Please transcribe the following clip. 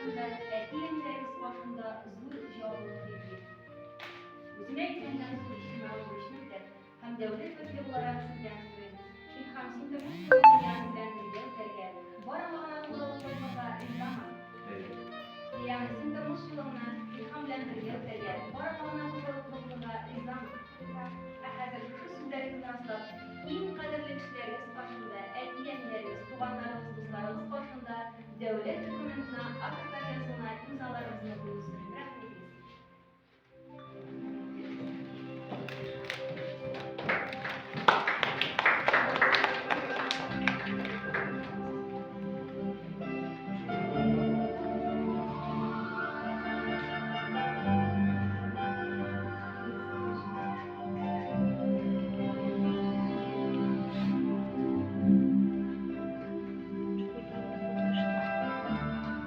каршында, әти-әниләрегез каршында зур җаваплылык йөкли. Үземә йөкләнгән зур иҗтимагый бурычны үтәп һәм дәүләт вәкиле буларак сездән сорыйм, Илһам, син тормыш юлыңны Лиана белән бергә үтәргә, барлыгына тугрылык булырга ризамы? Әйе. Лиана, син тормыш юлыңны Илһам белән бергә үтәргә, барлыгына тугрылык булырга ризамы? Риза. Ә хәзер шушы сүзләрегезне раслап, иң кадерле кешеләрегез